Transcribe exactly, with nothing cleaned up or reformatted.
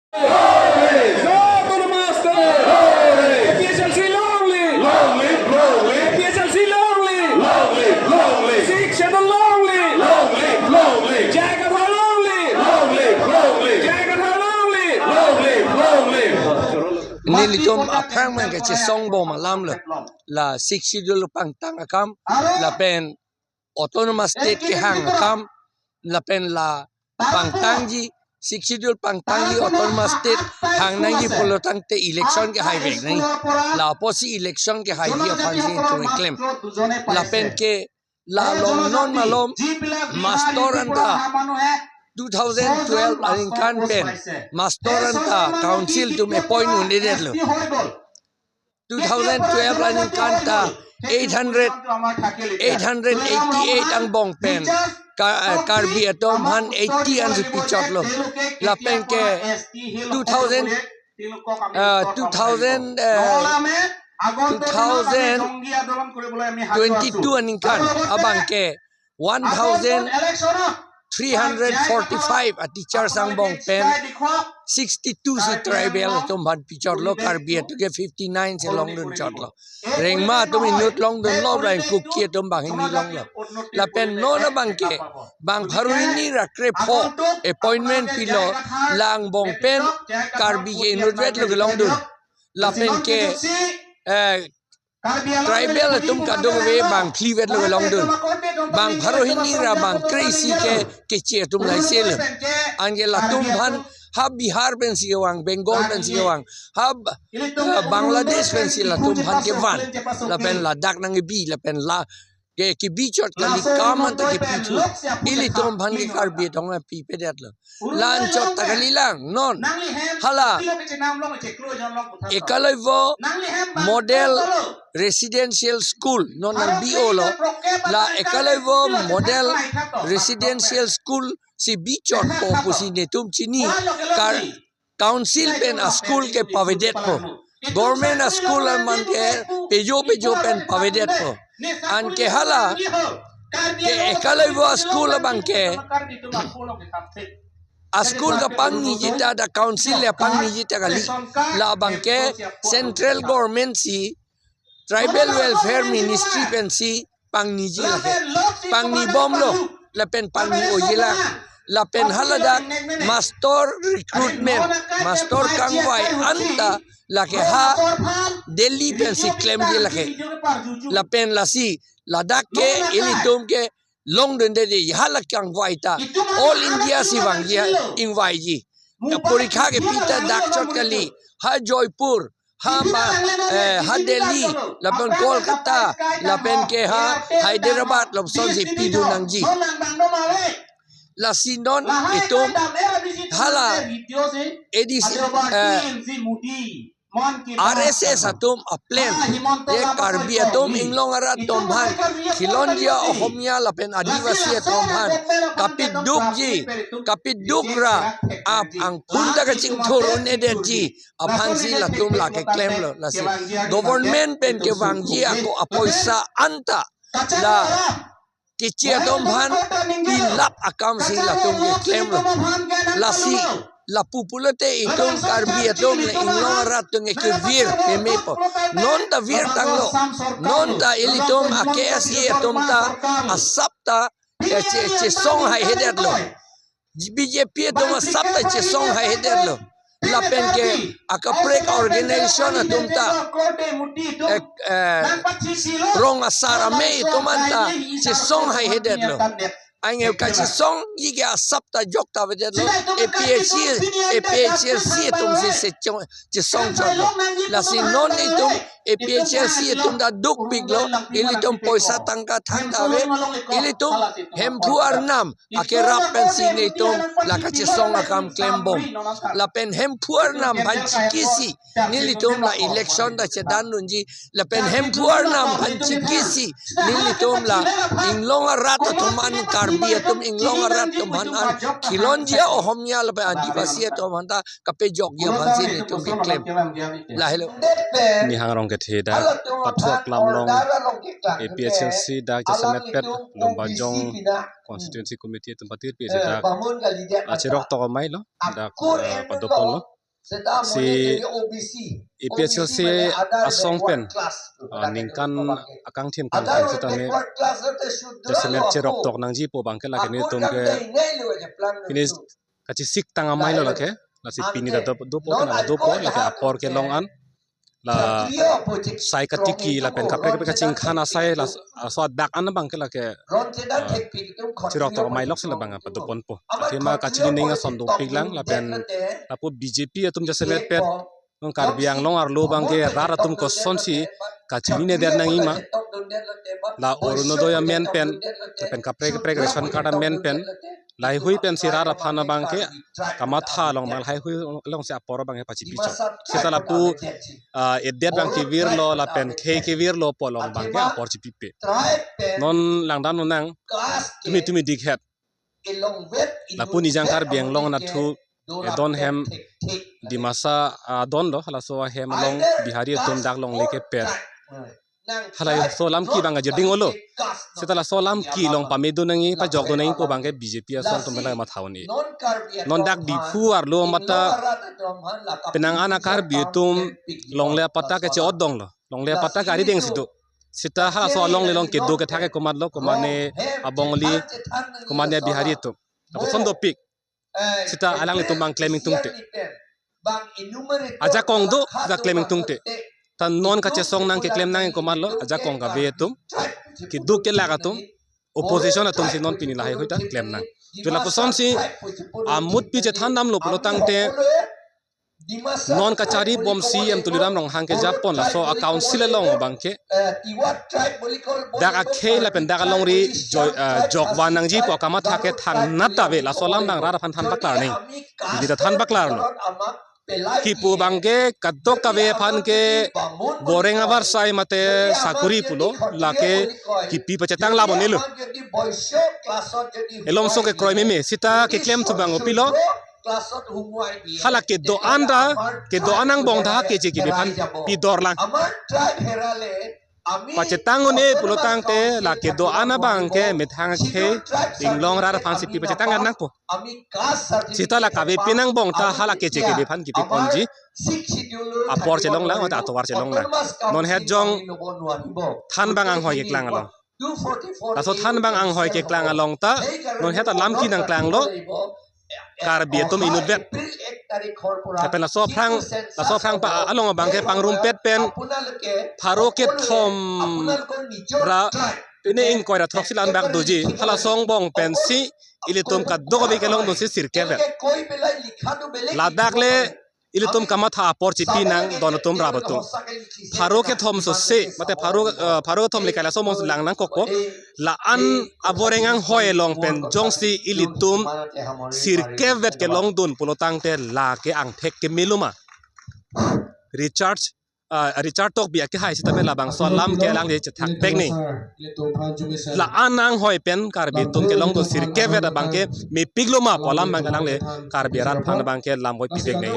Long live! No autonomous state! Long live! A P H L C long live! Long live! Long live! A P H L C long live! Long live! Long live! Sixth Schedule long live! Long live! Long live! J I Kathar long live! Long live! Long live! J I Kathar long live! Long live! Long live! Nelitum aphrang abangke chesong bom alam lo. La Sixth Schedule pangtang akam, lapen autonomous state kehang akam, lapen la pangtangji, Sixth Schedule pangtangji, autonomous state hang nangji pulo tangte election kehai vek nangji. La apotsi election kehaiji aphansi nelitum keklem. Lapen ke la along non malom master anta two thousand twelve aningkan pen master anta council atum appoint un-edetlo. Two thousand twelve aningkan ta eight hundred, eight hundred eighty-eight angbong pen Ka-, eh, Karbi atum aphan eighty ansi pichotlo. Lapen ke two thousand, eh, two thousand, eh, two thousand twenty-two aningkan abangke one thousand three hundred forty-five a teachers angbong pen sixty-two si tribal atum aphan pichotlo, Karbi atum ke fifty-nine si longdun chotlo. Rengma atum inut longdunlo, lapen Kuki atum banghini longlo. Lapen non abangke bang pharo hini ra krepho appointment pilo, la angbong pen Karbi ke inutvet lo kelongdun. Lapen ke, eh, tribal atum kadokave bang phlivet lo kelongdun. Bang pharo hini ra bang kre-isi ke keche atum laiselo. Anke latum aphan ha Bihar pensi kevang, Bengal pensi kevang, ha, ha Bangladesh pensi latum aphan kevan. Lapen ladak nangkebi, lapen la ke kebi chot kali, kam anta kepi thu. Ilitum aphan ke Karbi atum aphan pipedetlo. La-anchot ta kalilang, non. Hala Eklavya Model Residential School, non nang B O lo. La Eklavya Model Residential School si bichotpo pusi netum chini. Kar-, council pen a school ke pavedetpo. Government a school aman ke pejo pejo pen pavedetpo. Anke hala ke Eklavya school abangke a school kapangniji ta, da council le pangniji ta kali. La abangke central government si, tribal welfare ministry pensi pangniji lake. Pangnibomlo, lapen pangni-oji lang. Lapen haladak master recruitment, master kangvai anta lake ha Delhi pensi klemji lake. Lapen lasi ladak ke ilitum ke longdunde de, hala kangvai ta all India si vangji, ingvaiji. Porikha kepi ta dak chot kali, ha Jaipur, ha ma, eh, ha Delhi, lapen Kolkata, lapen ke ha Hyderabad, lapuson si pidun nangji. Lasi non itum hala A D C, eh, R S S atum a plan ye Karbi atum, Inglong arat atum aphan, Khilonjia Ohomia lapen Adivasi atum aphan kapidukji, kapiduk ra ap angphun ta kachingthur un-edetji aphansi latum lake klemlo. Lasi government pen kevangji ako apoisa anta la keche atum aphan pilap akamsi latum keklemlo. Lasi lapu pulote itum Karbi atum le Inglong arat atum ke kevir memepo. Non ta vir tanglo. Non ta ilitum a K S A atum ta asap ta, eh, che-, chesong haihedetlo. B J P atum asap ta chesong haihedetlo. Lapen ke akaprek organization atum ta, eh, eh, rong asar amei atum anta chesong haihedetlo. Anke kachesongji ke asap ta jok ta avedetlo. A P H C, A P H L C atum si chesong, chesong chotlo. Lasi non itum A P H L C atum ta dukpiklo, ilitum poisa tangka thangta ave, ilitum Hemphu arnam akerap pensi netum la kachesong akam klembom. Lapen Hemphu arnam aphan chikisi nelitum la election ta chedan dunji. Lapen Hemphu arnam aphan chikisi nelitum la Inglong arat atum an, Karbi atum Inglong arat atum an, Khilonjia Ohomia lapen Adivasi atum an ta kapejokji aphansi netum keklem. Lahelo. Nihang Rongkethe dak pathu aklam along A P H L C dak jasemet pet Lumbajong Constituency Committee atum patir pi dak acherok tok amei lo, dak, eh, padopon lo. si A P H L C asong pen, ah, ningkan akangthim kangthim sitame jasemet cherok tok nangji pu abangke lake nelitum ke pini kachesik tang amei lo lake, lasi pini ta do, dopo tang dopo lake apor kelong an, la sai katiki lapen kaprek kaprek kachingkhan asai la, laso adak an abangke lake, ah, cherok tok amei lok si labang apa doponpo. Athema kachini ning ason dopik lang lapen lapu B J P atum jasemet pen non Karbi Anglong arlo abangke rat atum kosonsi kachininedet nangji ma, la Orunodoi amen pen lapen kaprek kaprek ration card amen pen laheihui pensi rat aphan abangke kamatha along abang laheihui alongsi apor abangke pachipi chot. Seta lapu, ah, edet abang kevirlo lapen khei kevirlo pu along abangke apor chipipe. Non langdam lonang, tumi tumi dikhet. Lapu Nijang Karbi Anglong nathu edon hem Dimasa adon lo, halaso ahem along Bihari atum dak longle kepet. Halaso alam ke abang ajirding olo. Seta laso alam ke along pamedun nangji, pajokdun nangji pu abangke B J P asong atum la matha un-e. Non dak Diphu arlo mata penang an a Karbi atum longle apatta ke che-otdong lo. Longle apatta ke arideng si do. Seta halaso alongle along kedo kethak ke komatlo, komatne abongali, komatne Bihari atum. Lapuson dopik. Seta alanglitum abang klem ingtungte. Ajakong do, seta klem ingtungte. Ta non kachesong nang keklem nang komatlo, ajakong kave atum, keduk kelak atum, opposition atumsi non pini laheihui ta klem nang. Ju lapusonsi amutpi chethan damlo pulo tangte, non kachari bom C E M Tuliram Ronghang kejapon laso a council along abangke dak akhei lapen dak alongri joi, eh, jokvan nangji pu akamatha ke thangnat ave, laso alam abang rat aphan than paklar nangji. Pini ta than paklarlo. Kipu abangke kadokave aphan ke boreng avarsai mate sakuri pulo, lake kipi pachetang labonelo. Elomso kekroi meme, seta keklem thu abang kopilo. Hala kedo-an ta, kedo-an angbong ta keche kebi aphan pidor lang. Pachetang un-e pulo tangte la kedo-an abangke methang akhei inglong rat aphansi pi pachetang nangpo. Seta la kave pen angbong ta hala keche kebi aphan kipi ponji apor chelong lang, mate atovar chelong lang. Non het jong than abang anghoi keklang along. Laso than abang anghoi keklang along ta non het alam ke nangklanglo. Karbi atum inutvet. Lapen laso aphrang, laso aphrang pa along abangke pangrumpet pen pharo kethom ra pine ingkoi ra throksi la-an bak doji. Halaso angbong pensi ilitum kadokave kelongdunsi sirkep-et. Ladak le ilitum kamatha apor chipi nang don atum rap atum. Pharo kethom sose, mate pharo, eh, pharo kethom le kala somong lang nangkokpo. La-an aboreng anghoi along pen jongsi ilitum sirkep-et kelongdun pulo tangte lake angthek kemelo ma. Richard, ah, Richard Tokbi akehai sitame labangso alam ke alangli chethak pek ni. La-an anghoi pen Karbi atum kelongdun sirkep-et abangke mepiklo ma pu alam abang alangli Karbi arat aphan abangke lam voi pipek ni.